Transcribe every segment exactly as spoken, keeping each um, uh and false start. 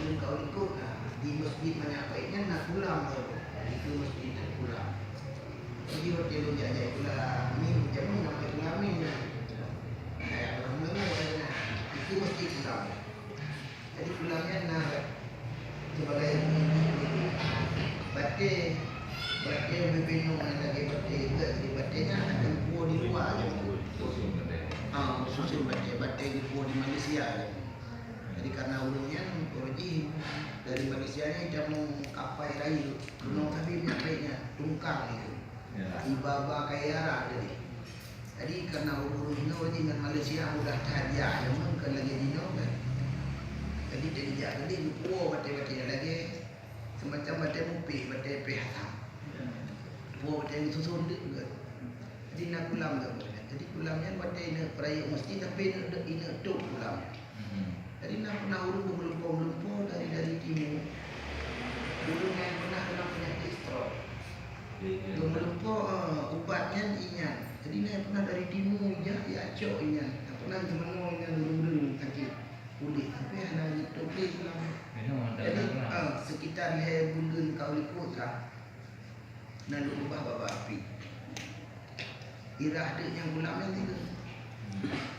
Ka u likot, nah, di masjid Manyak Pait nyan na kulam tu. Itu masjid dan kulam. Jadi watèe lôn jak-jak kulam ni, jameun na kulam ni. Nah, ya, orang menengok ada nah. Itu masjid kulam. Jadi kulam nyan na sebagai batèe, batèe bibinu lagèe batèe, batèe nyan akan geupuwoe di luwa je. Ah, khusus batèe, batèe geupuwoe di Malaysia je. Jadi karena ureueng nyan ureueng jih dari Malaysia nyan itamong kapai rayeuk, keunoe sabe minyak rayeuk nyan tungkang itu. Ya. Iba-ba kaya raya jadi. Jadi karena ureueng nyoe jih ngon Malaysia mudah that jak, nyoe kan lagèe jinoe kan. Jadi jadi jak jadi geupuwoe batèe-batèe lagèe semacam batèe mupèh, batèe pèh asam. Geupuwoe batèe geususon deuek kan. Jadi na kulam kan. Jadi kulam nyan watèe ineuk peurayeuk meuseujid tapi ineuk, ineuk tôp kulam. Jadi na pernah ureueng geumeulumpoe-lumpoe dari, dari timu. Ureueng nyang pernah kena peunyakét stroke. Geumeulumpoe, eh, ubat nyan ié nyan. Jadi na pernah dari timu ijak, ijak cok ié nyan. Na pernah geumeulumpoe ié nyan ureueng-ureueng sakét kulit, tapi hana jitôp lé pulang. Jadi, eh, sekitar lhèe buleuen ka u likot lah. Na lôn ubah bak, bak api. Irah teuk nyang kulam nyan tiga.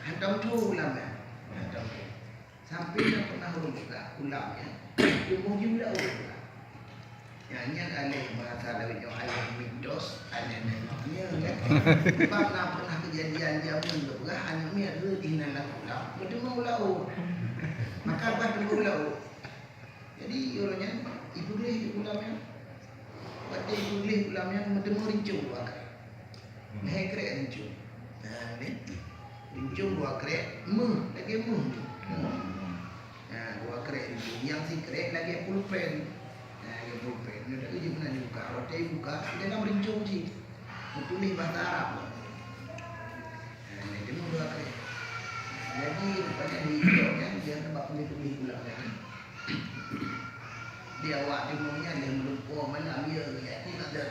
Hantom tho kulam nyan. Hantom tho. Sampai na pernah ureueng peugah kulam nyan teungoh jiulak ureueng peugah. Nyan, nyan aneuk bahasa lawét nyoe, aneuk mitos, aneuk memangnya kan. Sebab na pernah kejadian jameun geupeugah aneuk miet rhot inan lam kulam, meuteumé u laôt. Maka bah teumé u laôt. Jadi, uroe nyan, ipeugléh kulam nyan. Watèe ipeugléh kulam nyan, meuteumé rincong dua krek. Lhèe krek rincong. Nah, ni. Rincong dua krek, méuh, lagèe méuh tu. Méuh. Nah, dua krek rincong. Nyang sikrek lagèe pulpen. Nah, lagèe pulpen. Nyoe dak jih pernah dibuka. Watèe dibuka, di dalam rincong cit. Meutuléh bahasa Arab. Nah, ni teumé dua krek. Jadi, rupanya di, di, di, di, di, di, di, di, di, di, di, Di awak timu nyan lheuh meulumpoe malam, ya, ya, ya, ya.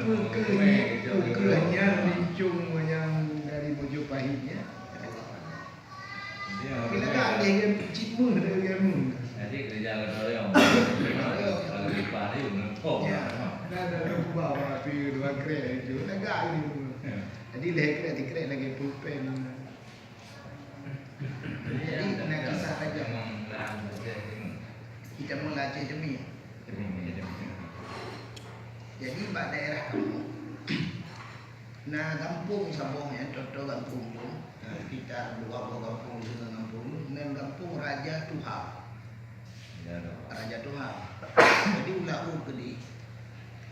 Peue keuh nyan, peue keuh nyan rincong nyang dari Mojopahit nyan. Tapi lagak lé kan cit méuh dari ilmu. Jadi kerja gotong royong. Kalau upah dia meulumpoe. Ya. Dah, dah, dah ubah, ubah, tapi dua krek itu. Lagak ilmu. Ya. Jadi lhèe krek, tikrek lagèe pulpen. Jadi, na kisah tajam. Kita mula Aceh Jemi. Jadi, bak daerah kamoe, na gampông saboh nyan, toe-toe gampông tu, na sekitar dua boh gampông, sigoe gampông tu, nan gampông Raja Tuha. Raja Tuha. Jadi, u laôt keudéh,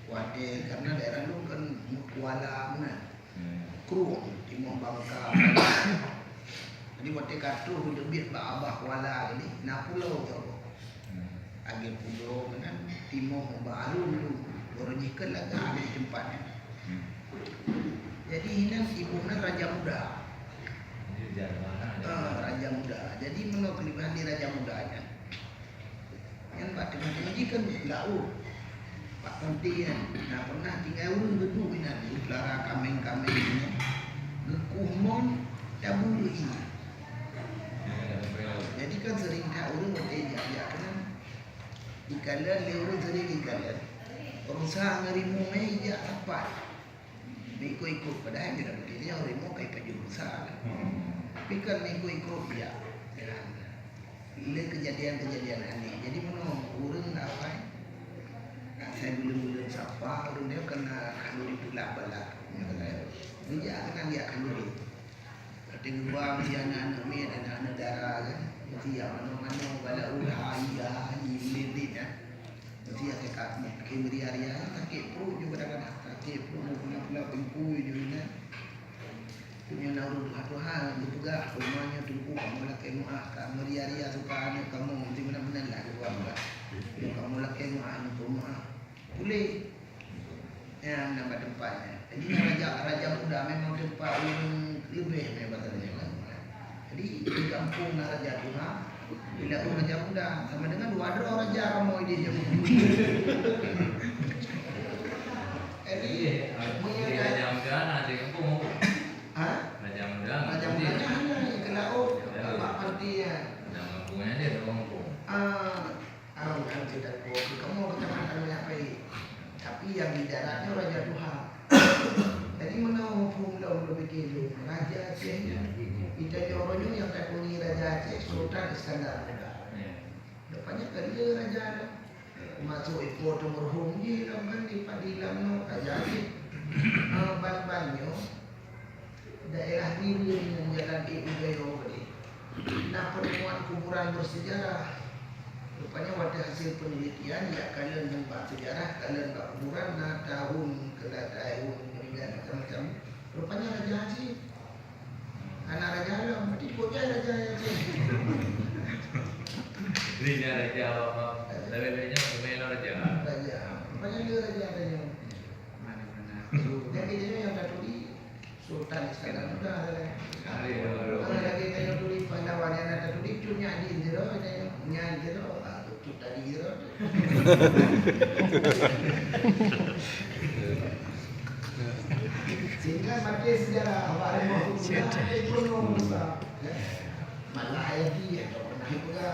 watèe, karena daerah lôn kan meukuala meunan. Krueng, timoh Bangka. Jadi, watèe ka troh teubiet bak babah kuala tadi, na pulo saboh. Lagèe pulo meunan, timoh bak alun tu. Baru jih keu lagak di teumpat nyan. Jadi, inan iboh nan Raja Muda. Ah, Raja Muda. Jadi, meunoe keuleubehan di Raja Muda nyan. Nyan bak teungoh-teungoh jih kan laôt. Bak pantai nyan. Na pernah tinggai ureueng geuduek inan, jipeulara kaméng-kaméng nyan. Geukueh mon, tabu ié. Jadi kan seuring that ureueng watèe jak-jak keunan. Ikalon lé ureueng seuring ikalon. Rusa ngon rimueng nyan ijak sapat. Meuikot-ikot, padahai di dalam diri ureueng ka ipajoh rusa. Tapi kan meuikot-ikot ijak. Lé keujadian-keujadian aneh. Jadi, meunoe ureueng na awai, asai buleuen-buleuen Sapa, ureueng nyan keuneuk khanuri peulah bala. Nyan keuneuk. Nyan jak keunan jak khanuri. Watèe geuba meusti aneuk-aneuk miet, aneuk-aneuk dara kan. Meusti jak manoe-manoe, bala ulah, iya, iya, buleuen nyan. Meusti akai kaki, meuria-ria, sakét pruet jih kadang-kadang. Sakét pruet, meupeuna-peuna bungkôi jih nyan. Nyoe na ureueng tuha-tuha geupeugah, "Teuma nyoe Teungku kamoe lakèe meu'ah, ka meuria-ria suka aneuk kamoe, meunan-meunan lah geupeugah. Nyoe kamoe lakèe meu'ah, neupeumeu'ah." Puléh. Nyan, nyan bak teumpat nyan. Jadi, Raja, Raja Muda memang teumpat ureueng leubeh, memang bahasa nyan. Jadi, di gampông na Raja Tuha, di laôt Raja Muda, sama dengan dua droe raja kamoe di jameun. Jadi, meunyoe Raja Muda na di gampông apa? Ha? Raja Muda, Raja Muda nyan hana, di laôt, bak pantai nyan. Ibaratnya raja tuha. Jadi meunoe muphom lom, lôn pike lôn, raja Aceh nyoe, geutanyoe uroe nyoe nyang taturi raja Aceh, Sultan Iskandar Muda. Rupanya ka lheueh raja nyoe. Masuk ipo teumeuruhom jih lom kan, di Padilam nyoe, raja Aceh. Ah, ban-ban nyoe daerah Bireuen ngon jalan Ék Budayoe tadi. Na penemuan kuburan bersejarah. Rupanya watèe hasil penelitian, jak kalon bak sejarah, kalon bak kuburan, na tahun, keulah tahun meninggal, macam-macam. Rupanya raja Aceh. Hana raja lom, berarti kok jai raja Aceh. Ini raja apa? Tapi bedanya bukan raja. Raja. Rupanya dia raja tadi. Mana-mana. Jadi dia yang taturi Sultan Iskandar Muda lah. Ada lagi kayu turi pahlawan nyang na taturi Cut Nyak Dien sidroe, ada nyang nyan sidroe, ah, Cut Tadi sidroe. Sehingga maté sejarah Abah Halimah Sa'diyah, eh, pun orang besar, ya. Malah ayat dia tak pernah juga.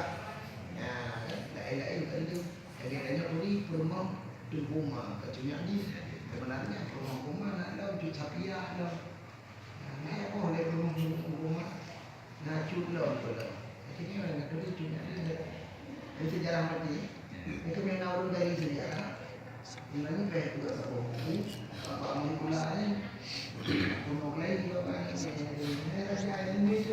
Ya, kan? Lain-lain kan tu. Lagi tanya turi, peurumoh Teungku Ma, ka Cut Nyak Dien. Sebenarnya peurumoh Teungku Ma na lom, Cut Sapiah lom. Nah, oh, lé peurumoh Teungku Ma. Na Cut lom, lom. Jadi, orang nak turi Cut Nyak Dien. Itu sejarah mati. Itu memang urut dari sejarah. Ini baik juga sama buku. Bapak Mengkula ni. Peurumoh lain juga kan. Ini raja ini itu